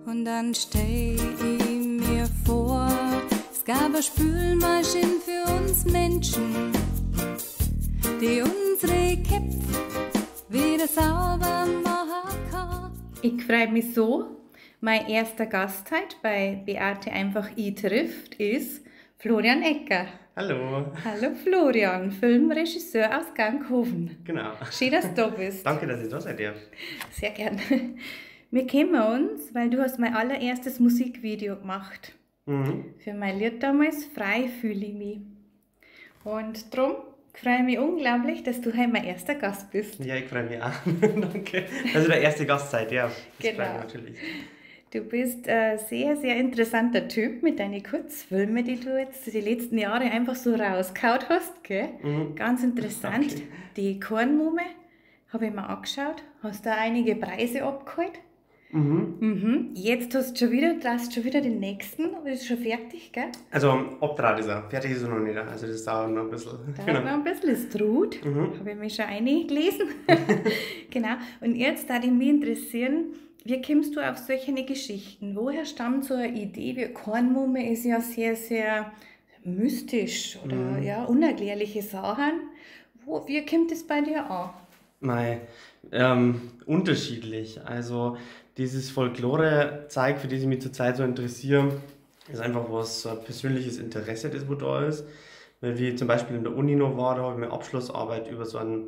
Und dann stell ich mir vor, es gab eine Spülmaschine für uns Menschen, die unsere Köpfe wieder sauber machen kann. Ich freue mich so. Mein erster Gast heute bei Beate einfach I trifft ist Florian Ecker. Hallo. Hallo Florian, Filmregisseur aus Gangkofen. Genau. Schön, dass du da bist. Danke, dass ich da sein darf. Sehr gern. Wir kennen uns, weil du hast mein allererstes Musikvideo gemacht. Für mein Lied damals, Frei fühle ich mich. Und drum freue ich mich unglaublich, dass du heute mein erster Gast bist. Ja, ich freue mich auch. Danke. Also der erste Gast seid, ja. Das Genau. freut mich natürlich. Du bist ein sehr, sehr interessanter Typ mit deinen Kurzfilmen, die du jetzt die letzten Jahre einfach so rausgehauen hast, gell? Ganz interessant. Danke. Die Kornmumme habe ich mir angeschaut. Hast da einige Preise abgeholt. Jetzt hast du schon wieder, hast schon wieder den nächsten. Ist schon fertig, gell? Also abdraht ist er. Fertig ist er noch nicht. Also das dauert noch ein bisschen. Dauert Genau. noch ein bisschen, ist ruht. Habe ich mich schon eingelesen. Genau. Und jetzt würde mich interessieren, wie kommst du auf solche Geschichten? Woher stammt so eine Idee? Wie Kornmumme ist ja sehr, sehr mystisch oder ja, unerklärliche Sachen. Wie kommt es bei dir an? Mei, unterschiedlich. Also dieses Folklore-Zeug, für das ich mich zurzeit so interessiere, ist einfach was, so ein persönliches Interesse, das wo da ist. Weil wie zum Beispiel in der Uni noch war, da habe ich meine Abschlussarbeit über so einen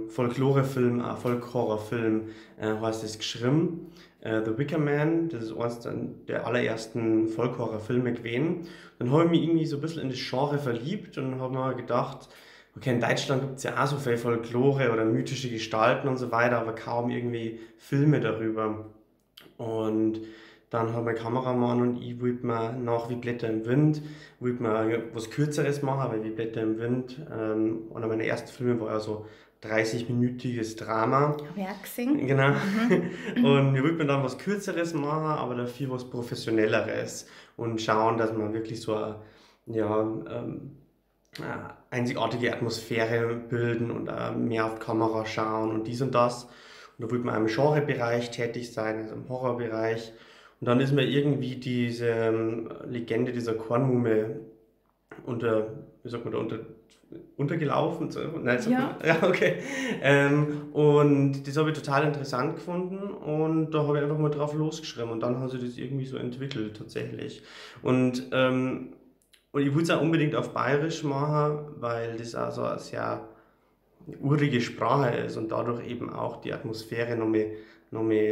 Folklore-Film, Folk-Horror-Film, heißt das geschrieben. The Wicker Man, das ist eines der allerersten Folk-Horror-Filme gewesen. Dann habe ich mich irgendwie so ein bisschen in das Genre verliebt und habe mir gedacht, okay, in Deutschland gibt's ja auch so viel Folklore oder mythische Gestalten und so weiter, aber kaum irgendwie Filme darüber. Und dann hat mein Kameramann und ich wollten wir nach Wie Blätter im Wind, wollten wir was Kürzeres machen, weil Wie Blätter im Wind, einer meiner ersten Filme war ja so 30-minütiges Drama. Hab ich auch gesehen. Genau. Und wir wollten dann was Kürzeres machen, aber dafür was Professionelleres und schauen, dass man wirklich so eine, ja einzigartige Atmosphäre bilden und mehr auf die Kamera schauen und dies und das. Und da wollte man auch im Genrebereich tätig sein, also im Horrorbereich. Und dann ist mir irgendwie diese Legende dieser Kornmumme unter, wie sagt man da, unter, untergelaufen? So, nein, sagt Ja. man, ja, okay. Und das habe ich total interessant gefunden und da habe ich einfach mal drauf losgeschrieben und dann hat sich das irgendwie so entwickelt tatsächlich. Und ich wollte es auch unbedingt auf Bayerisch machen, weil das auch so eine sehr urige Sprache ist und dadurch eben auch die Atmosphäre noch mehr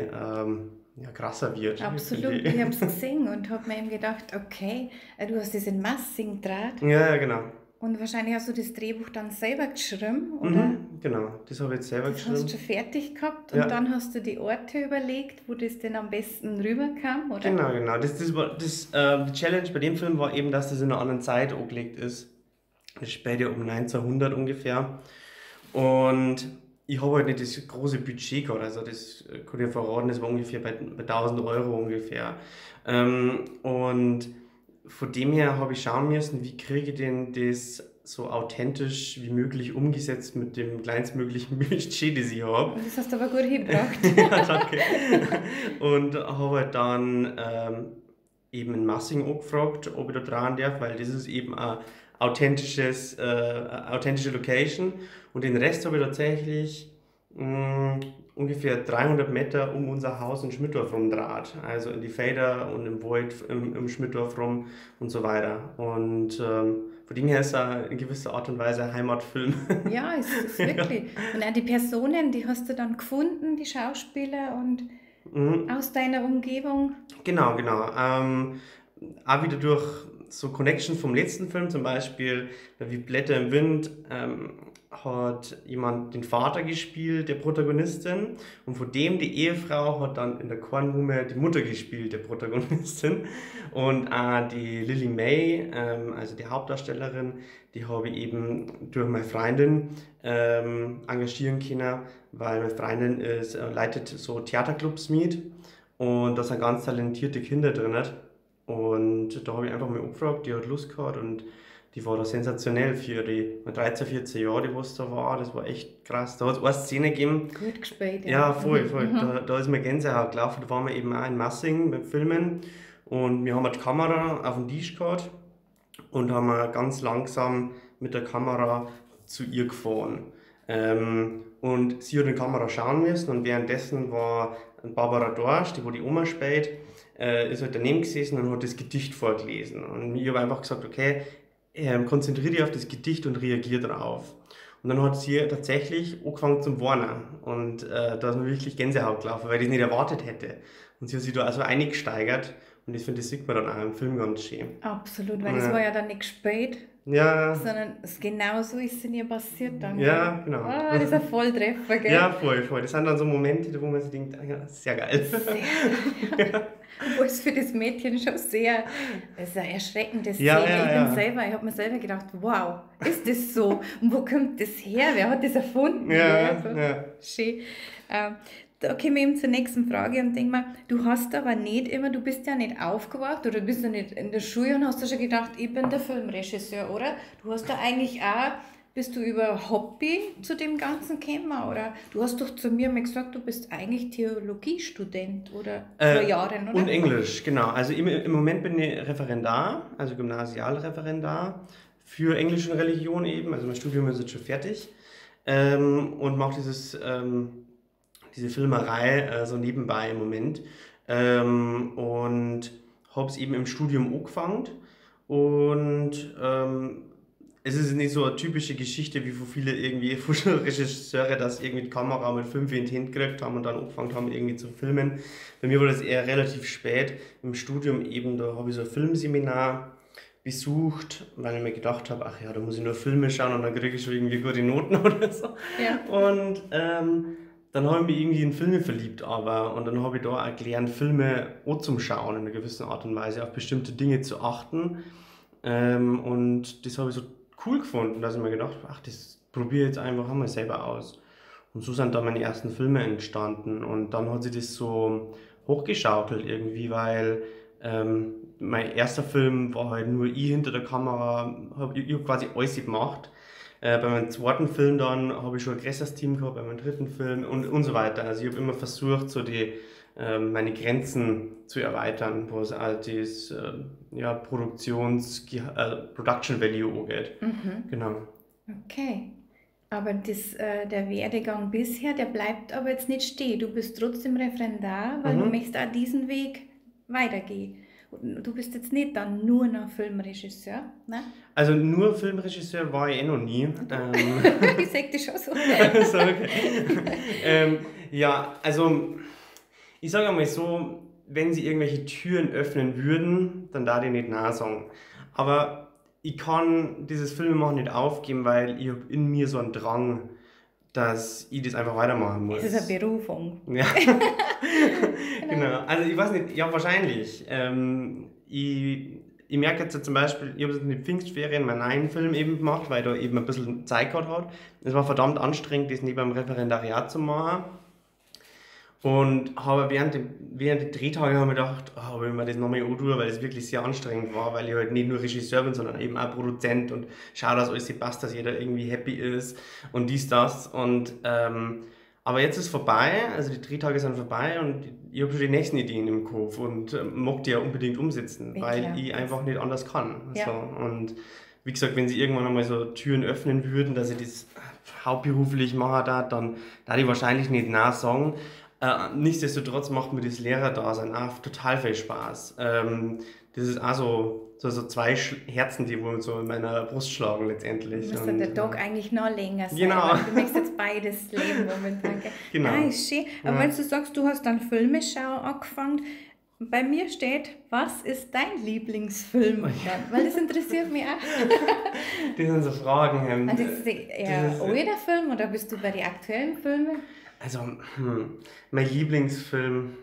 ja, krasser wird. Absolut, finde ich. ich hab's gesehen und hab mir eben gedacht, okay, du hast das in Massing gedreht. Ja, ja, genau. Und wahrscheinlich hast du das Drehbuch dann selber geschrieben, oder? Genau, das habe ich jetzt selber Das hast geschrieben. du schon fertig gehabt und Ja. dann hast du die Orte überlegt, wo das denn am besten rüberkam, oder? Genau, genau. Die Challenge bei dem Film war eben, dass das in einer anderen Zeit angelegt ist. Das spielt ja um 1900 ungefähr. Und ich habe halt nicht das große Budget gehabt, also das kann ich verraten, das war ungefähr bei 1000 Euro ungefähr. Und von dem her habe ich schauen müssen, wie kriege ich denn das so authentisch wie möglich umgesetzt mit dem kleinstmöglichen Budget, das ich hab. Und das hast du aber gut hingebracht. Ja, danke. Und habe halt dann eben in Massing angefragt, ob ich da dran darf, weil das ist eben eine authentische Location. Und den Rest habe ich tatsächlich ungefähr 300 Meter um unser Haus in Schmidtorf rumdraht. Also in die Felder und im Wald im Schmidtorf rum und so weiter. Und von dem her ist er in gewisser Art und Weise ein Heimatfilm. Ja, es ist wirklich. Und auch die Personen, die hast du dann gefunden, die Schauspieler und aus deiner Umgebung. Genau, genau. Auch wieder durch so Connections vom letzten Film, zum Beispiel Wie Blätter im Wind, hat jemand den Vater gespielt, der Protagonistin, und von dem die Ehefrau hat dann in der Kornmumme die Mutter gespielt, der Protagonistin. Und auch die Lily May, also die Hauptdarstellerin, die habe ich eben durch meine Freundin engagieren können, weil meine Freundin leitet so Theaterclubs mit und da sind ganz talentierte Kinder drin. Und da habe ich einfach mal angefragt, die hat Lust gehabt und Die war da sensationell für die 13, 14 Jahre, die was da war. Das war echt krass. Da hat es eine Szene gegeben. Gut gespielt, ja. Ja, voll, voll. Da ist mir Gänsehaut gelaufen. Da waren wir eben auch in Massing beim Filmen. Und wir haben die Kamera auf dem Tisch gehabt und haben ganz langsam mit der Kamera zu ihr gefahren. Und sie hat in die Kamera schauen müssen und währenddessen war Barbara Dorsch, die wo die Oma spielt, ist halt daneben gesessen und hat das Gedicht vorgelesen. Und ich habe einfach gesagt, okay, konzentriere dich auf das Gedicht und reagiere darauf. Und dann hat sie tatsächlich angefangen zum Weinen. Und da ist mir wirklich Gänsehaut gelaufen, weil ich das nicht erwartet hätte. Und sie hat sich da also eingesteigert. Und ich finde, das sieht man dann auch im Film ganz schön. Absolut, weil das war ja dann nicht gespielt. Ja. Sondern es genau so ist es in ihr passiert dann. Ja, genau. Ah, das ist ein Volltreffer, gell? Ja, voll, voll. Das sind dann so Momente, wo man sich denkt, ja, sehr geil. Sehr geil, ja. Obwohl es für das Mädchen schon sehr, das ist eine erschreckende Szene. Ja, ja, ich habe mir selber gedacht, wow, ist das so? Und wo kommt das her? Wer hat das erfunden? Ja, also, ja. Schön. Da komme ich eben zur nächsten Frage und denke mir, du hast aber nicht immer, du bist ja nicht aufgewacht oder bist ja nicht in der Schule und hast da schon gedacht, ich bin der Filmregisseur, oder? Du hast da eigentlich auch, bist du über Hobby zu dem Ganzen gekommen, oder? Du hast doch zu mir mal gesagt, du bist eigentlich Theologiestudent, oder? Vor Jahren, oder? Und Englisch, genau. Also im Moment bin ich Referendar, also Gymnasialreferendar für Englisch und Religion eben. Also mein Studium ist jetzt schon fertig. Und mache diese Filmerei so nebenbei im Moment. Und habe es eben im Studium angefangen. Und es ist nicht so eine typische Geschichte, wie viele irgendwie Regisseure, dass irgendwie die Kamera mit 5 in die Hand gekriegt haben und dann angefangen haben, irgendwie zu filmen. Bei mir war das eher relativ spät im Studium eben, da habe ich so ein Filmseminar besucht, weil ich mir gedacht habe, ach ja, da muss ich nur Filme schauen und dann kriege ich schon irgendwie gute Noten oder so. Ja. Und dann habe ich mich irgendwie in Filme verliebt, aber und dann habe ich da auch gelernt, Filme auch zum Schauen in einer gewissen Art und Weise, auf bestimmte Dinge zu achten. Und das habe ich so cool gefunden, dass ich mir gedacht habe, ach, das probiere ich jetzt einfach einmal selber aus. Und so sind dann meine ersten Filme entstanden und dann hat sich das so hochgeschaukelt irgendwie, weil mein erster Film war halt nur ich hinter der Kamera, ich hab quasi alles gemacht. Bei meinem zweiten Film dann habe ich schon ein größeres Team gehabt, bei meinem dritten Film und so weiter. Also ich habe immer versucht, so die, meine Grenzen zu erweitern, was auch das Production Value angeht. Mhm. Genau. Okay. Aber das, der Werdegang bisher, der bleibt aber jetzt nicht stehen. Du bist trotzdem Referendar, weil du möchtest auch diesen Weg weitergehen. Du bist jetzt nicht dann nur noch Filmregisseur, ne? Also nur Filmregisseur war ich eh noch nie. Ich sag das schon so. So, okay. Ja, also ich sage einmal so, wenn sie irgendwelche Türen öffnen würden, dann darf ich nicht nein sagen. Aber ich kann dieses Filmemachen nicht aufgeben, weil ich habe in mir so einen Drang, dass ich das einfach weitermachen muss. Das ist eine Berufung. Ja. Genau. Also ich weiß nicht, ja wahrscheinlich. Ich merke jetzt zum Beispiel, ich habe jetzt in den Pfingstferien meinen neuen Film eben gemacht, weil ich da eben ein bisschen Zeit gehabt habe. Es war verdammt anstrengend, das neben dem Referendariat zu machen. Und habe während der Drehtage habe ich mir gedacht, oh, wenn ich mir das nochmal antue, weil es wirklich sehr anstrengend war, weil ich halt nicht nur Regisseur bin, sondern eben auch Produzent und schaue, dass alles passt, dass jeder irgendwie happy ist und dies, das. Und, aber jetzt ist vorbei, also die Drehtage sind vorbei und ich habe schon die nächsten Ideen im Kopf und mag die ja unbedingt umsetzen, weil ich einfach nicht anders kann. Ja. So, und wie gesagt, wenn sie irgendwann einmal so Türen öffnen würden, dass ich das hauptberuflich mache, dann da ich wahrscheinlich nicht nein sagen. Nichtsdestotrotz macht mir das Lehrerdasein auch total viel Spaß. Das ist auch so zwei Herzen, die wohl so in meiner Brust schlagen letztendlich. Müsste der Tag eigentlich noch länger sein. Genau. Du möchtest jetzt beides leben momentan. Genau. Ah, ist schön. Aber wenn du sagst, du hast dann Filmeschau angefangen, bei mir steht, was ist dein Lieblingsfilm? Weil das interessiert mich auch. Das sind so Fragen. Und das ist eher alter Film oder bist du bei den aktuellen Filmen? Also, mein Lieblingsfilm.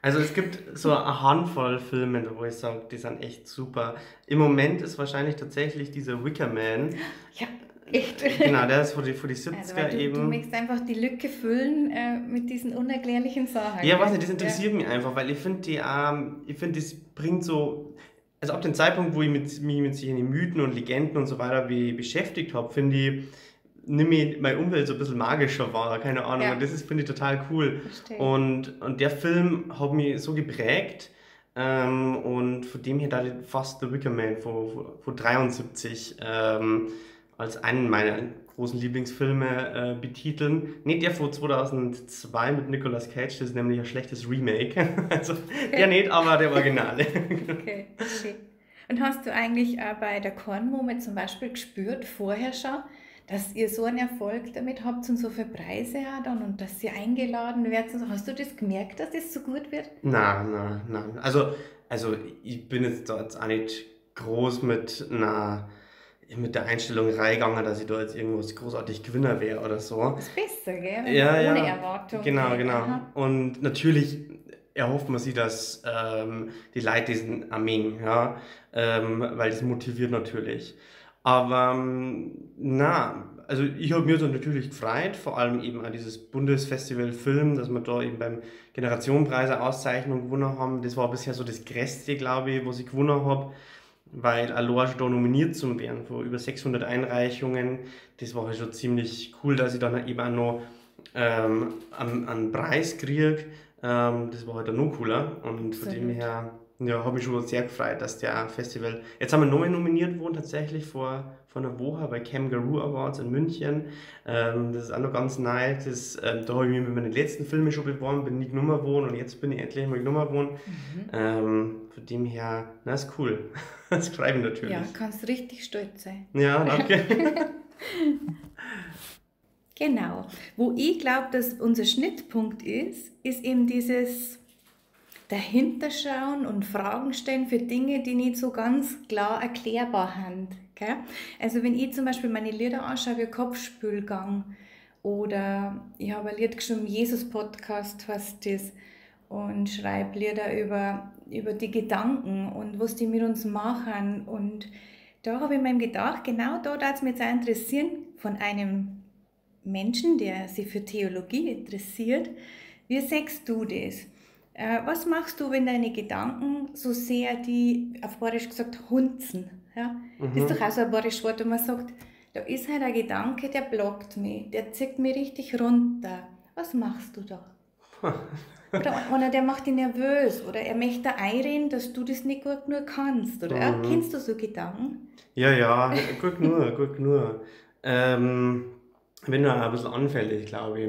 Also es gibt so eine Handvoll Filme, wo ich sage, die sind echt super. Im Moment ist wahrscheinlich tatsächlich dieser Wicker Man. Ja, echt. Genau, der ist von die 70er also, eben. Du möchtest einfach die Lücke füllen mit diesen unerklärlichen Sachen. Ja, weiß nicht, das interessiert mich einfach, weil ich finde, das bringt so... also ab dem Zeitpunkt, wo ich mich mit solchen Mythen und Legenden und so weiter beschäftigt habe, finde ich, nehme ich meine Umwelt so ein bisschen magischer wahr, keine Ahnung. Und das ist, finde ich, total cool. Verstehe. Und der Film hat mich so geprägt, und von dem her da fast The Wicker Man von 73 als einen meiner großen Lieblingsfilme betiteln. Nicht der von 2002 mit Nicolas Cage, das ist nämlich ein schlechtes Remake. Also der nicht, aber der Originale. Okay, schön. Und hast du eigentlich auch bei der Kornmuhme zum Beispiel gespürt, vorher schon, dass ihr so einen Erfolg damit habt und so viele Preise auch dann und dass ihr eingeladen werdet und so? Hast du das gemerkt, dass das so gut wird? Nein, nein, nein. Also ich bin jetzt da jetzt auch nicht groß mit der Einstellung reingegangen, dass ich da jetzt irgendwas großartig Gewinner wäre oder so. Das ist besser, gell? Wenn Ja, man ohne ja. Erwartung Genau, geht. genau. Aha. Und natürlich erhofft man sich, dass die Leute diesen Armeen, ja, weil das motiviert natürlich. Aber na, also ich hab mir so natürlich gefreut, vor allem eben auch dieses Bundesfestival Film, dass wir da eben beim Generationenpreis eine Auszeichnung gewonnen haben. Das war bisher so das Größte, glaube ich, was ich gewonnen hab, weil allein schon da nominiert zu werden von über 600 Einreichungen, das war halt schon ziemlich cool, dass ich dann eben auch noch einen Preis krieg. Das war halt dann noch cooler und von dem her, ja, hab mich schon sehr gefreut, dass der Festival, jetzt haben wir nochmal nominiert worden, tatsächlich vor einer Woche bei Kangaroo Awards in München. Das ist auch noch ganz nice. Da hab ich mich mit meinen letzten Filmen schon beworben, bin nie genommen worden und jetzt bin ich endlich mal genommen worden. Von dem her, na, ist cool. Das freut mich natürlich. Ja, kannst richtig stolz sein. Ja, danke. Genau. Wo ich glaub, dass unser Schnittpunkt ist, ist eben dieses Dahinterschauen und Fragen stellen für Dinge, die nicht so ganz klar erklärbar sind. Gell? Also wenn ich zum Beispiel meine Lieder anschaue, wie Kopfspülgang oder ich habe ein Lied geschrieben, Jesus-Podcast heißt das, und schreibe Lieder über die Gedanken und was die mit uns machen. Und da habe ich mir gedacht, genau da darf es mich jetzt auch interessieren, von einem Menschen, der sich für Theologie interessiert, wie siehst du das? Was machst du, wenn deine Gedanken so sehr die, auf Bayerisch gesagt, hunzen? Ja? Das ist doch auch so ein bayerisches Wort, wo man sagt, da ist halt ein Gedanke, der blockt mich, der zieht mich richtig runter. Was machst du da? Oder einer, der macht dich nervös oder er möchte da einreden, dass du das nicht gut genug kannst. Oder? Kennst du so Gedanken? Ja, ja, gut genug, gut genug. Ich bin da ein bisschen anfällig, glaube ich.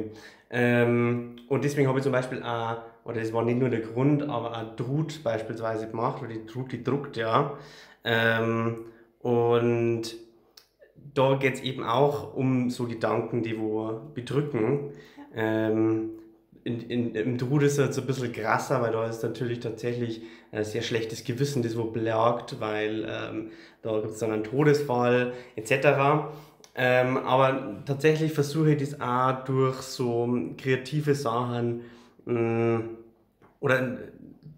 Und deswegen habe ich zum Beispiel auch, oder das war nicht nur der Grund, aber auch Drut beispielsweise gemacht, weil die Drut, die druckt ja. Und da geht's eben auch um so Gedanken, die wo bedrücken. Im Drut ist es jetzt ein bisschen krasser, weil da ist natürlich tatsächlich ein sehr schlechtes Gewissen, das wo plagt, weil da gibt's dann einen Todesfall et cetera. Aber tatsächlich versuche ich das auch durch so kreative Sachen, oder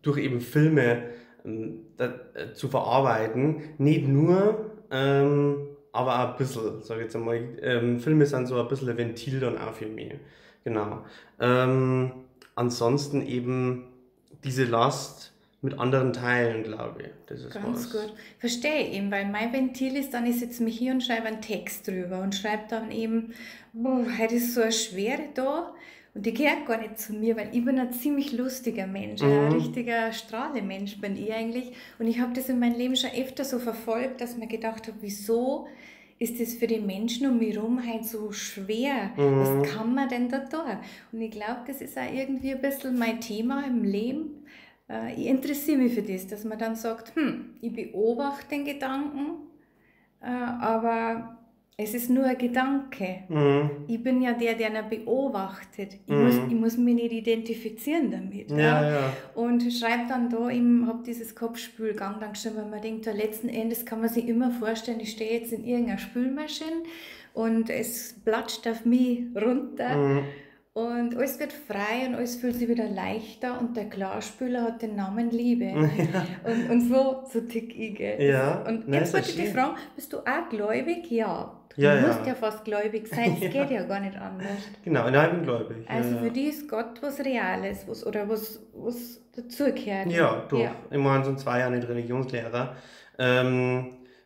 durch eben Filme, da zu verarbeiten. Nicht nur, aber auch ein bisschen, sag ich jetzt einmal. Filme sind so ein bisschen ein Ventil dann auch für mich. Genau. Ansonsten eben diese Last mit anderen Teilen, glaube ich. Das ist Ganz was. gut. Verstehe ich eben, weil mein Ventil ist dann, ich setze mich hier und schreibe einen Text drüber und schreibe dann eben, boah, heute ist so eine Schwere da und die gehört gar nicht zu mir, weil ich bin ein ziemlich lustiger Mensch, ein richtiger Strahlemensch bin ich eigentlich. Und ich habe das in meinem Leben schon öfter so verfolgt, dass ich mir gedacht habe, wieso ist das für die Menschen um mich herum halt so schwer? Was kann man denn da tun? Und ich glaub, das ist auch irgendwie ein bisschen mein Thema im Leben. Ich interessiere mich für das, dass man dann sagt, ich beobachte den Gedanken, aber es ist nur ein Gedanke. Ich bin ja der, der ihn beobachtet. Ich muss mich nicht identifizieren damit. Ja. Und schreibe dann da eben, hab dieses Kopfspülgang dann geschrieben, weil man denkt, ja, letzten Endes kann man sich immer vorstellen, ich stehe jetzt in irgendeiner Spülmaschine und es platscht auf mich runter. Und alles wird frei und alles fühlt sich wieder leichter und der Klarspüler hat den Namen Liebe. Und so tick ich, gell? Und Nein, jetzt ist wollte ich dich schön. fragen, bist du auch gläubig? Ja, du Du musst ja fast gläubig sein, es geht ja gar nicht anders. Genau, nein, ich bin gläubig. Also für dich ist Gott was Reales, was, oder was dazugehört. Ja, doch. Ja. Ich meine, so 2 Jahre nicht Religionslehrer.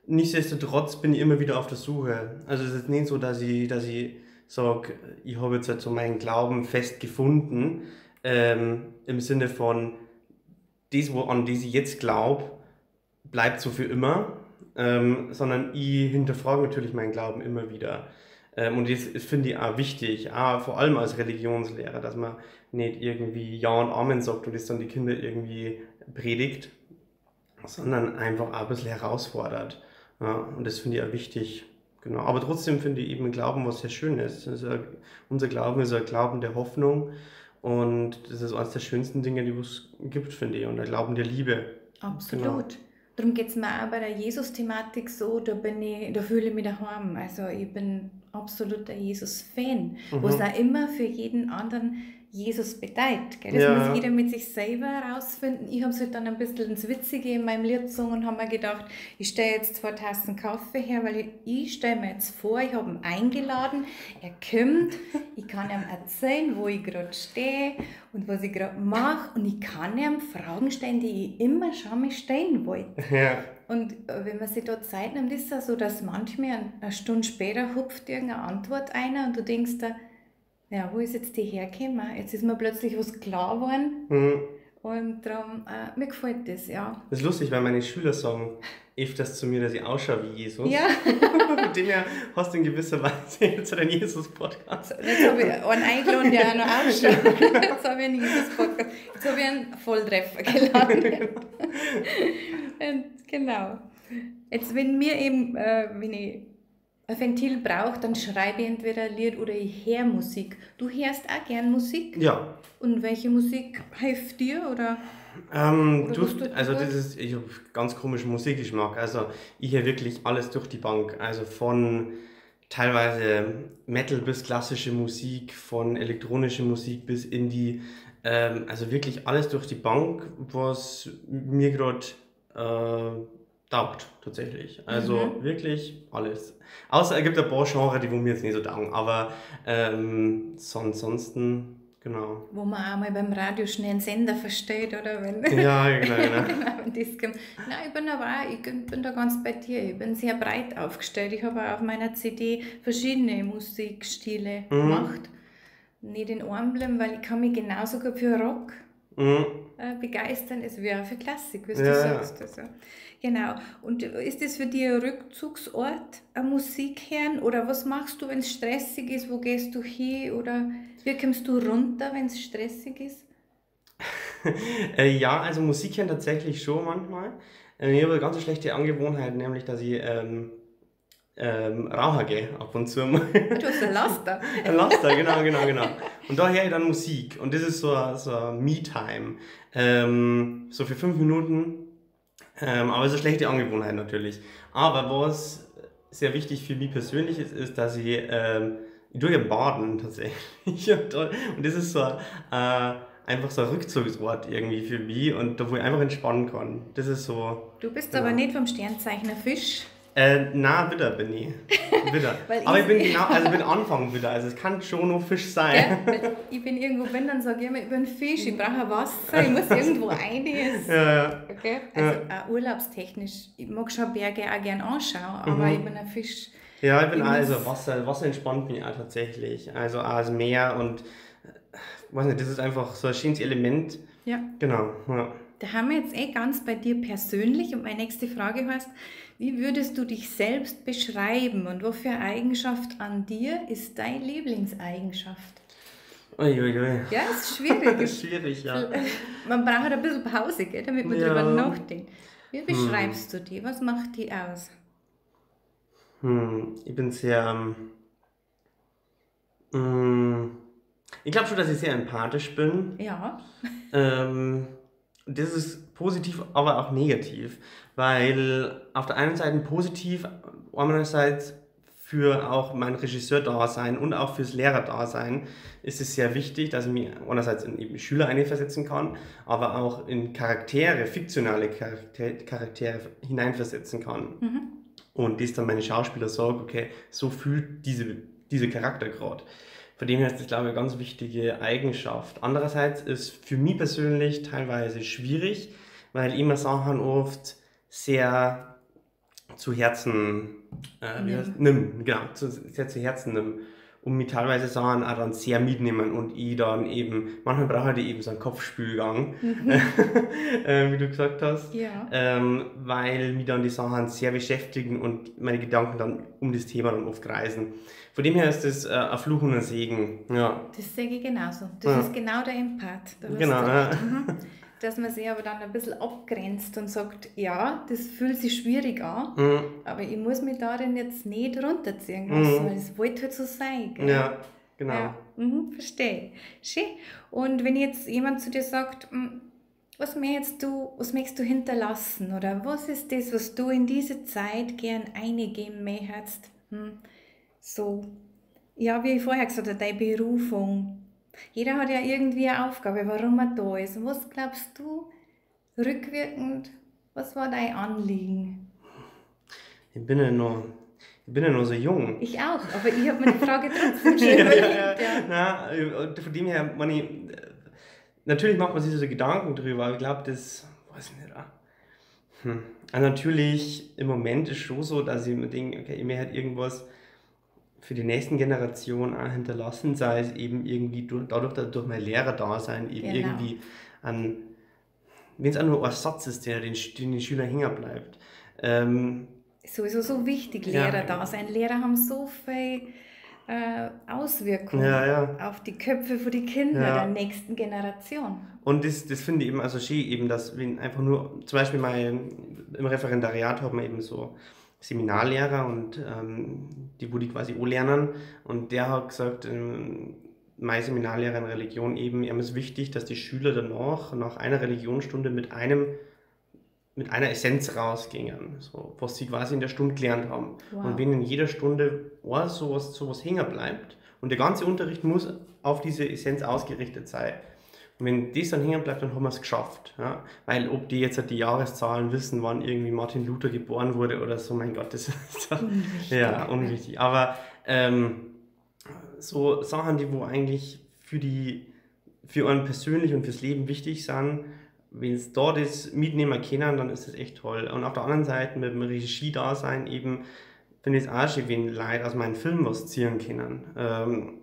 Nichtsdestotrotz bin ich immer wieder auf der Suche. Also es ist nicht so, dass ich sage, ich habe jetzt halt so meinen Glauben fest gefunden, im Sinne von, das, an das ich jetzt glaube, bleibt so für immer, sondern ich hinterfrage natürlich meinen Glauben immer wieder. Und das finde ich auch wichtig, auch vor allem als Religionslehrer, dass man nicht irgendwie Ja und Amen sagt und das dann die Kinder irgendwie predigt, sondern einfach auch ein bisschen herausfordert. Ja, und das finde ich auch wichtig. Genau. Aber trotzdem finde ich eben Glauben was sehr Schönes. Also unser Glauben ist ein Glauben der Hoffnung und das ist eines der schönsten Dinge, die es gibt, finde ich. Und der Glauben der Liebe. Absolut. Genau. Darum geht es mir auch bei der Jesus-Thematik so, da fühle ich mich daheim. Also ich bin absoluter Jesus-Fan, was auch immer für jeden anderen Jesus bedeutet. Gell? Das muss jeder mit sich selber herausfinden. Ich habe es halt dann ein bisschen ins Witzige in meinem Lied gesungen und habe mir gedacht, ich stelle jetzt 2 Tassen Kaffee her, weil ich stelle mir jetzt vor, ich habe ihn eingeladen, er kommt, ich kann ihm erzählen, wo ich gerade stehe und was ich gerade mache und ich kann ihm Fragen stellen, die ich immer schon mal stellen wollte. Ja. Und wenn man sich da Zeit nimmt, ist es auch so, dass manchmal eine Stunde später hupft irgendeine Antwort einer und du denkst da, ja, wo ist jetzt die hergekommen? Jetzt ist mir plötzlich was klar geworden. Mhm. Und darum, mir gefällt das, ja. Das ist lustig, weil meine Schüler sagen öfters zu mir, dass ich ausschaue wie Jesus. Ja. Von dem her hast du in gewisser Weise jetzt einen Jesus-Podcast. So, jetzt habe ich einen eingeladen, der auch noch ausschaut. Jetzt habe ich einen Jesus-Podcast. Jetzt habe ich einen Volltreffer geladen. Und, genau. Jetzt, wenn mir eben, wenn ich ein Ventil brauche, dann schreibe ich entweder ein Lied oder ich höre Musik. Du hörst auch gern Musik? Ja. Und welche Musik hilft dir? Oder? Oder das ist, ich habe ganz komischen Musikgeschmack. Also ich höre wirklich alles durch die Bank. Also von teilweise Metal bis klassische Musik, von elektronischer Musik bis Indie. Also wirklich alles durch die Bank, was mir gerade taugt, tatsächlich. Also wirklich alles. Außer es gibt ein paar Genres, die wo mir jetzt nicht so taugen, aber ansonsten, genau. Wo man auch mal beim Radio schnell einen Sender versteht, oder? Wenn ja, genau. Genau, wenn das kommt. Nein, ich bin aber auch, ich bin da ganz bei dir. Ich bin sehr breit aufgestellt. Ich habe auch auf meiner CD verschiedene Musikstile gemacht. Nicht in einem bleiben, weil ich kann mich genauso gut für Rock begeistern, es wäre auch für Klassik, wie du sagst. Also, genau. Und ist das für dich ein Rückzugsort, ein Musik hören? Oder was machst du, wenn es stressig ist? Wo gehst du hin? Oder wie kommst du runter, wenn es stressig ist? Ja, also Musik hören tatsächlich schon manchmal. Ich habe eine ganz schlechte Angewohnheit, nämlich, dass ich rauchen gehe ab und zu mal. Du hast einen Laster. Ein Laster, genau. Und da höre ich dann Musik. Und das ist so ein Me-Time. So für 5 Minuten. Aber es ist eine schlechte Angewohnheit natürlich. Aber was sehr wichtig für mich persönlich ist, ist, dass ich tue ja baden tatsächlich. Und das ist so einfach so ein Rückzugsort irgendwie für mich und da, wo ich einfach entspannen kann. Das ist so. Du bist aber nicht vom Sternzeichner Fisch. Na, Widder bin ich. Widder. Aber ich bin genau, also bin Anfang Widder, also es kann schon noch Fisch sein. Ja, weil ich bin irgendwo bin, dann sage ich immer, ich bin Fisch, ich brauche Wasser, ich muss irgendwo rein. Ja. Okay? Also auch urlaubstechnisch, ich mag schon Berge auch gern anschauen, aber ich bin ein Fisch. Ja, ich bin also Wasser entspannt mich auch tatsächlich. Also auch das Meer und weiß nicht, das ist einfach so ein schönes Element. Ja. Genau, ja. Da haben wir jetzt ganz bei dir persönlich und meine nächste Frage heißt, wie würdest du dich selbst beschreiben und was für eine Eigenschaft an dir ist deine Lieblingseigenschaft? Uiuiui. Ja, ist schwierig. Das ist schwierig, ja. Man braucht ein bisschen Pause, gell, damit man drüber nachdenkt. Wie beschreibst du die? Was macht die aus? Ich bin sehr... ich glaube schon, dass ich sehr empathisch bin. Ja. Das ist positiv, aber auch negativ, weil auf der einen Seite positiv, andererseits für auch mein Regisseur-Dasein und auch fürs Lehrer-Dasein ist es sehr wichtig, dass ich mich einerseits in eben Schüler einversetzen kann, aber auch in Charaktere, fiktionale Charaktere hineinversetzen kann. Mhm. Und das dann meine Schauspieler sagen, okay, so fühlt diese Charakter gerade. Von dem her ist das, glaube ich, eine ganz wichtige Eigenschaft. Andererseits ist für mich persönlich teilweise schwierig, weil immer Sachen oft sehr zu Herzen nimm, genau, sehr zu Herzen nimm. Und mich teilweise Sachen auch dann sehr mitnehmen und ich dann eben, manchmal brauche ich eben so einen Kopfspülgang, wie du gesagt hast, ja. Weil mich dann die Sachen sehr beschäftigen und meine Gedanken dann um das Thema dann oft kreisen. Von dem her ist das ein Fluch und ein Segen. Ja. Das sehe ich genauso. Das ist genau der Empath. Genau. Ja. Dass man sich aber dann ein bisschen abgrenzt und sagt, ja, das fühlt sich schwierig an, aber ich muss mich darin jetzt nicht runterziehen lassen, weil es wollte halt so sein. Gell? Ja, genau. Ja, verstehe. Schön. Und wenn jetzt jemand zu dir sagt, was möchtest du hinterlassen oder was ist das, was du in diese Zeit gern eingeben möchtest? So, ja, wie ich vorher gesagt habe, deine Berufung. Jeder hat ja irgendwie eine Aufgabe, warum er da ist. Und was glaubst du rückwirkend, was war dein Anliegen? Ich bin ja noch so jung. Ich auch, aber ich habe mir die Frage trotzdem schon überlegt. Ja. Nein, von dem her, meine, natürlich macht man sich so Gedanken drüber, aber ich glaube, das, weiß ich nicht. Also natürlich, im Moment ist schon so, dass ich mir denke, okay, ich möchte halt irgendwas für die nächsten Generationen auch hinterlassen, sei es eben irgendwie dadurch, dass durch mein Lehrer-Dasein eben irgendwie an, wenn es auch nur ein Satz ist, der den Schülern hängen bleibt. Sowieso so wichtig, Lehrer-Dasein. Lehrer haben so viel Auswirkungen auf die Köpfe von den Kindern der nächsten Generation. Und das finde ich eben also schön, eben, dass wenn einfach nur, zum Beispiel mal im Referendariat hat man eben so Seminarlehrer und die wo die quasi auch lernen und der hat gesagt, mein Seminarlehrer in Religion eben, ihm ist wichtig, dass die Schüler danach, nach einer Religionsstunde mit einer Essenz rausgingen, so, was sie quasi in der Stunde gelernt haben. Wow. Und wenn in jeder Stunde sowas hängen bleibt und der ganze Unterricht muss auf diese Essenz ausgerichtet sein. Und wenn das dann hängen bleibt, dann haben wir es geschafft. Ja? Weil ob die jetzt die Jahreszahlen wissen, wann irgendwie Martin Luther geboren wurde oder so, mein Gott, das ist unwichtig. Ja, unwichtig. Aber so Sachen, die wo eigentlich für einen persönlich und fürs Leben wichtig sind, wenn es da das mitnehmen können, dann ist das echt toll. Und auf der anderen Seite mit dem Regie-Dasein eben, finde ich es auch schön, wenn Leute aus meinen Filmen was ziehen können.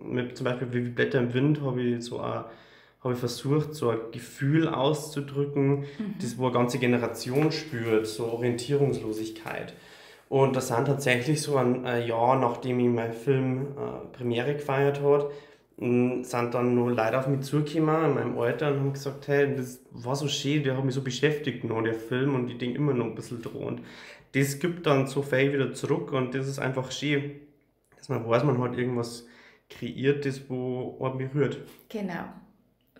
Mit zum Beispiel wie Blätter im Wind habe ich versucht, so ein Gefühl auszudrücken, das wo eine ganze Generation spürt, so Orientierungslosigkeit. Und das sind tatsächlich so ein Jahr, nachdem ich meinen Film Premiere gefeiert habe, sind dann nur Leute auf mich zugekommen in meinem Alter und haben gesagt, hey, das war so schön, der hat mich so beschäftigt noch, der Film, und ich denke immer noch ein bisschen dran. Und das gibt dann so viel wieder zurück und das ist einfach schön, dass man weiß, man hat irgendwas kreiert, das wo einen berührt. Genau.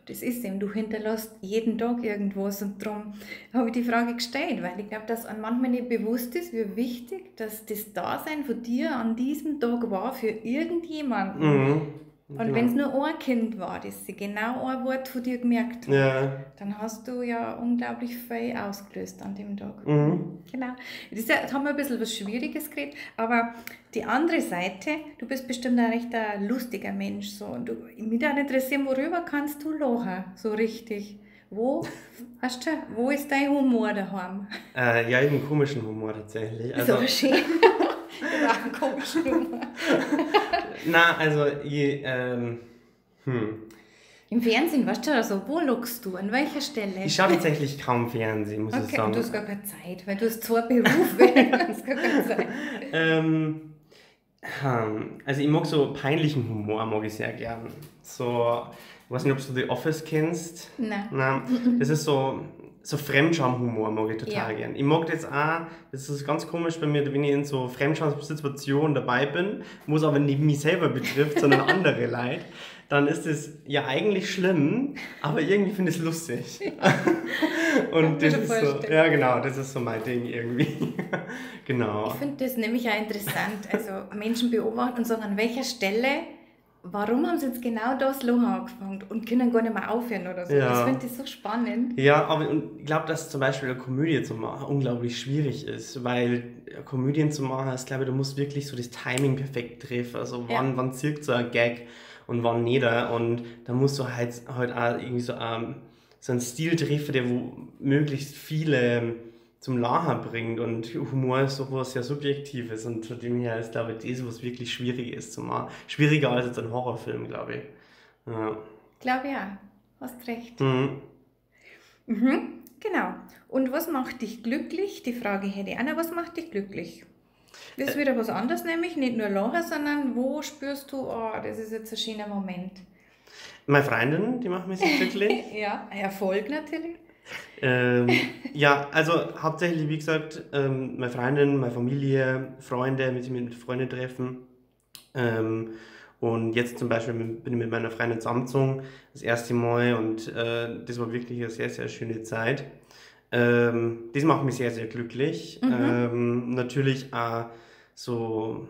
Das ist eben, du hinterlässt jeden Tag irgendwas und darum habe ich die Frage gestellt, weil ich glaube, dass einem manchmal nicht bewusst ist, wie wichtig dass das Dasein von dir an diesem Tag war für irgendjemanden. Und Genau. wenn es nur ein Kind war, das sich genau ein Wort von dir gemerkt hat, dann hast du ja unglaublich viel ausgelöst an dem Tag. Genau. Das ist ja, jetzt haben wir ein bisschen was Schwieriges geredet, aber die andere Seite, du bist bestimmt ein recht ein lustiger Mensch. So, und du, mich würde interessieren, worüber kannst du lachen, so richtig? Wo, hast du, wo ist dein Humor daheim? Ja, ich habe einen komischen Humor tatsächlich. Also, ist aber schön. Ich habe auch einen komischen Humor. Na, also, ich, Im Fernsehen, weißt du, also, wo schaust du? An welcher Stelle? Ich schaue tatsächlich kaum Fernsehen, muss ich sagen. Und du hast gar keine Zeit, weil du hast zwei Berufe, du hast gar keine Zeit. Also ich mag so peinlichen Humor, mag ich sehr gern. So, ich weiß nicht, ob du The Office kennst. Nein. Nein, das ist so Fremdscham-Humor mag ich total gern. Ich mag das auch, das ist ganz komisch bei mir, wenn ich in so Fremdscham-Situationen dabei bin, wo es aber nicht mich selber betrifft, sondern andere Leute, dann ist es ja eigentlich schlimm, aber irgendwie finde ich es lustig. Und das ist so, ja genau, das ist so mein Ding irgendwie. Genau. Ich finde das nämlich auch interessant, also Menschen beobachten und sagen, an welcher Stelle warum haben sie jetzt genau das Lachen angefangen und können gar nicht mehr aufhören oder so. Ja. Das finde ich so spannend. Ja, aber und ich glaube, dass zum Beispiel eine Komödie zu machen unglaublich schwierig ist, weil Komödien zu machen, ist, glaube ich, du musst wirklich so das Timing perfekt treffen. Also wann zirkt so ein Gag und wann nicht. Und da musst du halt auch irgendwie so, so einen Stil treffen, der wo möglichst viele zum Lachen bringt, und Humor ist sowas sehr Subjektives, und von dem her ist, glaube ich, das, was wirklich schwierig ist zu machen. Schwieriger als jetzt ein Horrorfilm, glaube ich. Ja. Glaube ja, hast recht. Mhm. Mhm, genau. Und was macht dich glücklich? Die Frage hätte ich auch noch, was macht dich glücklich? Das ist wieder was anderes, nämlich nicht nur Lachen, sondern wo spürst du, oh, das ist jetzt ein schöner Moment. Meine Freundin, die macht mich sehr glücklich. Ja, Erfolg natürlich. Ja, also hauptsächlich, wie gesagt, meine Freundin, meine Familie, Freunde, wenn ich mich mit Freunden treffen. Und jetzt zum Beispiel bin ich mit meiner Freundin zusammengezogen, das erste Mal, und das war wirklich eine sehr, sehr schöne Zeit. Das macht mich sehr, sehr glücklich. Mhm. Natürlich auch so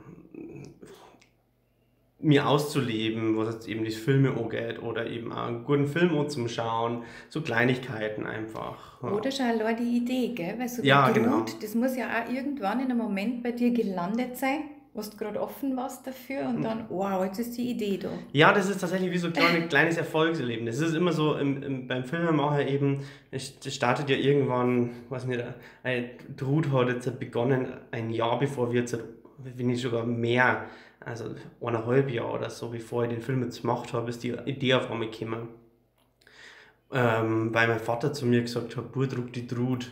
mir auszuleben, was jetzt eben die Filme angeht, oder eben auch einen guten Film zum Schauen, so Kleinigkeiten einfach. Ja. Oder schon allein die Idee, gell? Weil so ja, die genau. Trud, das muss ja auch irgendwann in einem Moment bei dir gelandet sein, wo du gerade offen warst dafür, und dann, wow, jetzt ist die Idee da. Ja, das ist tatsächlich wie so ein kleines Erfolgserlebnis. Es ist immer so, beim Filmemacher eben, es startet ja irgendwann, weiß nicht, Trud hat jetzt begonnen, ein Jahr bevor wir jetzt, wenn nicht sogar mehr, also 1,5 Jahre oder so, bevor ich den Film jetzt gemacht habe, ist die Idee auf einmal gekommen. Weil mein Vater zu mir gesagt hat, Bub, druck die Trud.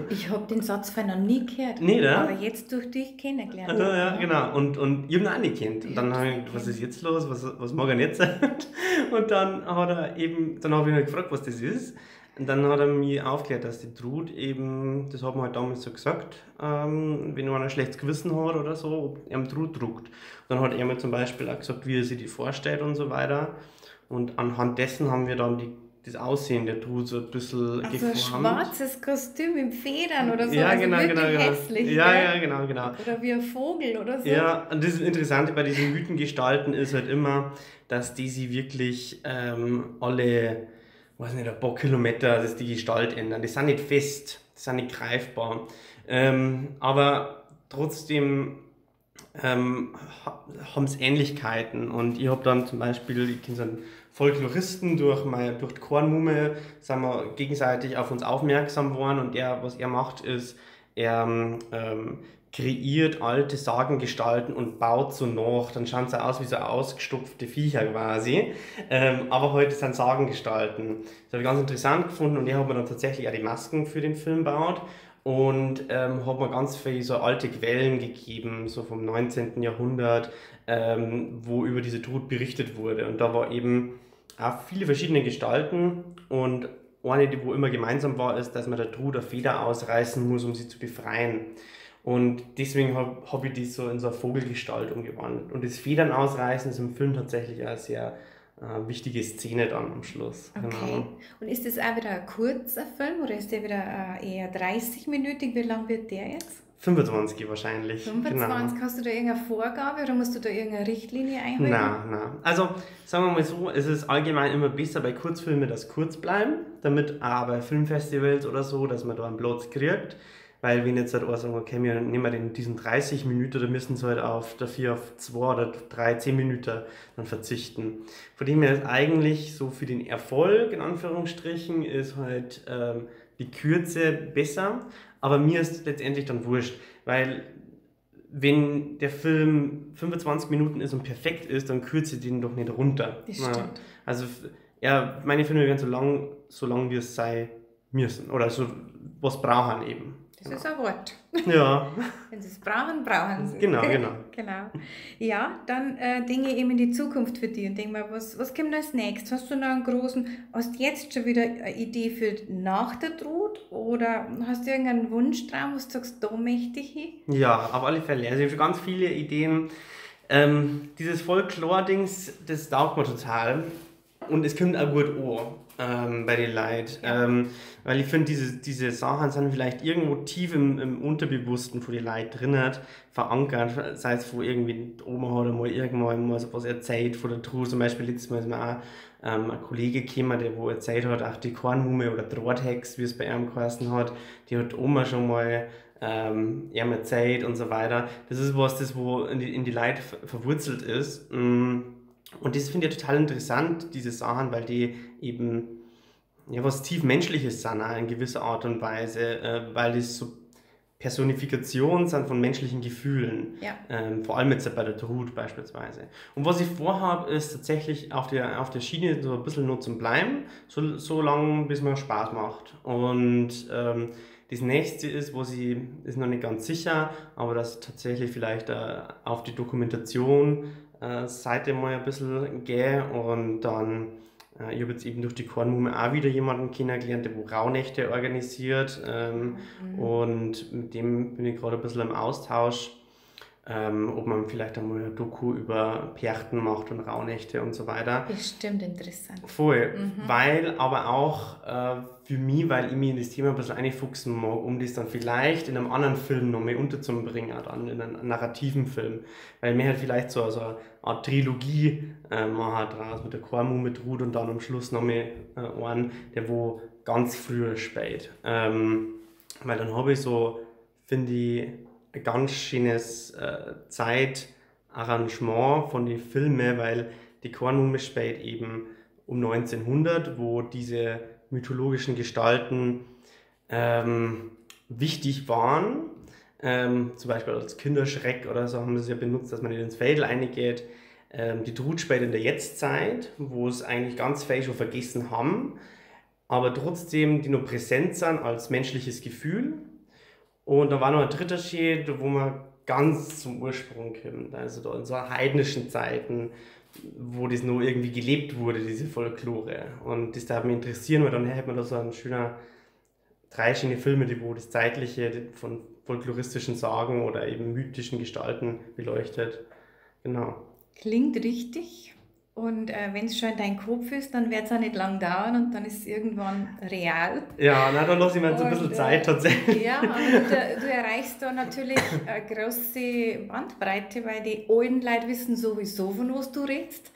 Ich habe den Satz vorher noch nie gehört. Nee, ne? Aber jetzt durch dich kennengelernt. Ja, ja, genau. Und ich habe ihn auch nicht gekannt. Und dann habe ich gedacht, was ist jetzt los? Was mag er jetzt? Und dann hat er eben, dann habe ich ihn gefragt, was das ist. Und dann hat er mir aufgeklärt, dass die Trud eben, das hat man halt damals so gesagt, wenn einer ein schlechtes Gewissen hat oder so, ob er ihm Trud druckt. Und dann hat er mir zum Beispiel auch gesagt, wie er sich die vorstellt und so weiter. Und anhand dessen haben wir dann das Aussehen der Trud so ein bisschen also geformt. Ein schwarzes Kostüm mit Federn oder so, ja, also genau, wirklich genau. Hässlich. Ja, gell? ja, genau. Oder wie ein Vogel oder so. Ja, und das Interessante bei diesen Mythengestalten ist halt immer, dass die sie wirklich alle, weiß nicht, ein paar Kilometer, dass die Gestalt ändern. Die sind nicht fest, die sind nicht greifbar. Aber trotzdem haben es Ähnlichkeiten. Und ich habe dann zum Beispiel, ich kenne so einen Folkloristen durch die Kornmumme, sind wir gegenseitig auf uns aufmerksam geworden. Und er, was er macht, ist, er kreiert alte Sagengestalten und baut so nach. Dann schauen sie aus wie so ausgestopfte Viecher quasi. Aber heute sind Sagengestalten. Das habe ich ganz interessant gefunden, und er hat mir dann tatsächlich auch die Masken für den Film gebaut und hat mir ganz viele so alte Quellen gegeben, so vom 19. Jahrhundert, wo über diese Trud berichtet wurde. Und da war eben auch viele verschiedene Gestalten, und eine, die wo immer gemeinsam war, ist, dass man der Trud eine Feder ausreißen muss, um sie zu befreien. Und deswegen hab ich die so in so eine Vogelgestalt umgewandelt. Und das Federn ausreißen ist im Film tatsächlich eine sehr wichtige Szene dann am Schluss. Okay. Genau. Und ist das auch wieder ein kurzer Film oder ist der wieder eher 30-minütig? Wie lang wird der jetzt? 25 wahrscheinlich. 25? Genau. Hast du da irgendeine Vorgabe oder musst du da irgendeine Richtlinie einhalten? Nein. Also sagen wir mal so, es ist allgemein immer besser bei Kurzfilmen, dass kurz bleiben, damit auch bei Filmfestivals oder so, dass man da einen Platz kriegt. Weil wenn jetzt halt auch sagen, okay, wir nehmen diesen 30 Minuten, da müssen sie halt auf dafür auf 2 oder 3, 10 Minuten dann verzichten. Von dem her ist eigentlich so für den Erfolg, in Anführungsstrichen, ist halt die Kürze besser. Aber mir ist letztendlich dann wurscht, weil wenn der Film 25 Minuten ist und perfekt ist, dann kürze ich den doch nicht runter. Das stimmt. Also ja, meine Filme werden so lang wie es sein müssen oder so was brauchen eben. Das ist ein Wort. Ja. Wenn sie es brauchen, brauchen sie es. Genau. Genau. Ja, dann denke ich eben in die Zukunft für dich und denke mal, was kommt als nächstes? Hast du noch einen großen, hast du jetzt schon wieder eine Idee für nach der Trud oder hast du irgendeinen Wunschtraum, wo du sagst, da möchte ich hin? Ja, auf alle Fälle. Also ich habe schon ganz viele Ideen. Dieses Folklore-Dings, das taugt mir total und es kommt auch gut an. Bei den Leuten. Ja. Weil ich finde, diese Sachen sind vielleicht irgendwo tief im Unterbewussten von den Leuten drin verankert. Sei es, wo irgendwie die Oma hat einmal irgendwann mal so was erzählt von der Truhe. Zum Beispiel letztes Mal ist mir auch ein Kollege gekommen, der wo erzählt hat, auch die Kornmumme oder Drahthex, wie es bei ihm geheißen hat, die hat die Oma schon mal ihm erzählt und so weiter. Das ist was, das wo in die Leute verwurzelt ist. Und das finde ich total interessant, diese Sachen, weil die eben ja, was tief Menschliches sind, auch in gewisser Art und Weise, weil das so Personifikationen sind von menschlichen Gefühlen. Ja. Vor allem jetzt bei der Trud beispielsweise. Und was ich vorhabe, ist tatsächlich auf der Schiene so ein bisschen nur zum Bleiben, so lange, bis mir Spaß macht. Und das nächste ist, wo sie, ist noch nicht ganz sicher, aber dass tatsächlich vielleicht auf die Dokumentation Seite mal ein bisschen gehe und dann, ich habe jetzt eben durch die Kornmumme auch wieder jemanden kennengelernt, der wo Rauhnächte organisiert, und mit dem bin ich gerade ein bisschen im Austausch, ob man vielleicht einmal eine Doku über Perchten macht und Rauhnächte und so weiter. Bestimmt interessant. Voll, weil aber auch für mich, weil ich mich in das Thema ein bisschen reinfuchsen mag, um das dann vielleicht in einem anderen Film noch mehr unterzubringen, dann in einem narrativen Film. Weil mir halt vielleicht so eine Art Trilogie machen draus, mit der Kornmumme, mit Ruth und dann am Schluss noch mehr einen, der wo ganz früher spielt. Weil dann habe ich so, finde ich, ein ganz schönes Zeitarrangement von den Filmen, weil die Kornmumme spielt eben um 1900, wo diese mythologischen Gestalten wichtig waren. Zum Beispiel als Kinderschreck oder so haben sie es ja benutzt, dass man nicht ins Fädel reingeht. Die Trud spielt in der Jetztzeit, wo es eigentlich ganz viel schon vergessen haben, aber trotzdem die noch präsent sind als menschliches Gefühl. Und da war noch ein dritter Schädel, wo man ganz zum Ursprung kommt, also da in so heidnischen Zeiten, wo das noch irgendwie gelebt wurde, diese Folklore. Und das darf mich interessieren, weil dann hätte man da so einen schönen, drei schöne Filme, die wo das Zeitliche von folkloristischen Sagen oder eben mythischen Gestalten beleuchtet. Genau. Klingt richtig. Und wenn es schon in dein Kopf ist, dann wird es auch nicht lang dauern und dann ist es irgendwann real. Ja, na, dann lasse ich mir jetzt ein bisschen Zeit tatsächlich. Ja, und du erreichst da natürlich eine große Bandbreite, weil die alten Leute wissen sowieso, von was du redest.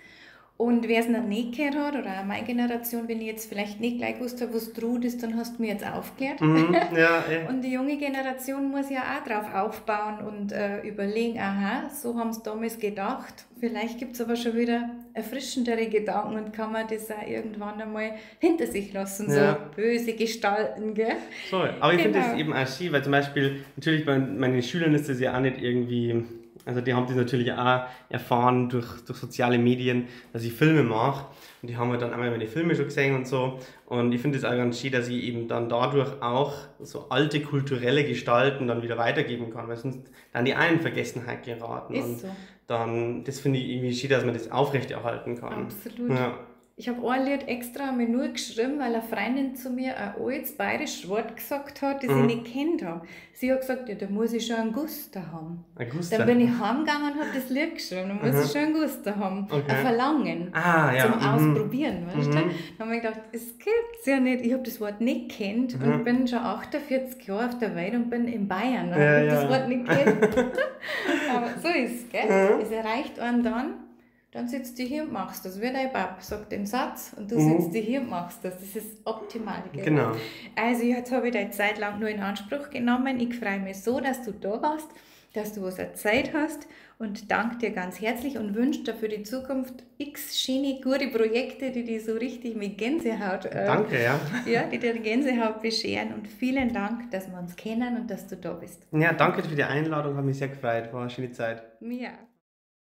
Und wer es noch nicht gehört hat, oder auch meine Generation, wenn ich jetzt vielleicht nicht gleich gewusst habe, was Trud ist, dann hast du mir jetzt aufgeklärt. Mhm, ja, ja. Und die junge Generation muss ja auch drauf aufbauen und überlegen, aha, so haben sie damals gedacht. Vielleicht gibt es aber schon wieder erfrischendere Gedanken und kann man das auch irgendwann einmal hinter sich lassen, ja. So böse Gestalten, gell? Voll. Aber ich genau. finde das eben auch schön, weil zum Beispiel, natürlich bei meinen Schülern ist das ja auch nicht irgendwie... Also die haben das natürlich auch erfahren durch soziale Medien, dass ich Filme mache. Und die haben halt dann einmal meine Filme schon gesehen und so. Und ich finde es auch ganz schön, dass ich eben dann dadurch auch so alte kulturelle Gestalten dann wieder weitergeben kann, weil sonst dann die einen in Vergessenheit geraten. Ist und so. Dann, das finde ich irgendwie schön, dass man das aufrechterhalten kann. Absolut. Ja. Ich habe ein Lied extra mir nur geschrieben, weil eine Freundin zu mir ein altes bayerisches Wort gesagt hat, das ich nicht kennt habe. Sie hat gesagt, ja, da muss ich schon einen Guster haben. Ein Guster? Dann bin ich heimgegangen und habe das Lied geschrieben. Da muss ich schon einen Guster haben. Okay. Ein Verlangen. Ah, ja. Zum Ausprobieren, weißt du? Dann habe ich gedacht, das gibt's ja nicht. Ich habe das Wort nicht kennt und bin schon 48 Jahre auf der Welt und bin in Bayern. Und ja, habe das Wort nicht kennt. Aber so ist es, gell? Es erreicht einen dann. Dann sitzt du hier und machst das. Wie dein Pap sagt den Satz und du sitzt dich hier und machst das. Das ist optimal. Gell? Genau. Also jetzt habe ich deine Zeit lang nur in Anspruch genommen. Ich freue mich so, dass du da warst, dass du was erzählt hast und danke dir ganz herzlich und wünsche dir für die Zukunft x schöne, gute Projekte, die dich so richtig mit Gänsehaut, danke, ja. Ja, die dir Gänsehaut bescheren. Und vielen Dank, dass wir uns kennen und dass du da bist. Ja, danke für die Einladung, hat mich sehr gefreut. War eine schöne Zeit. Ja.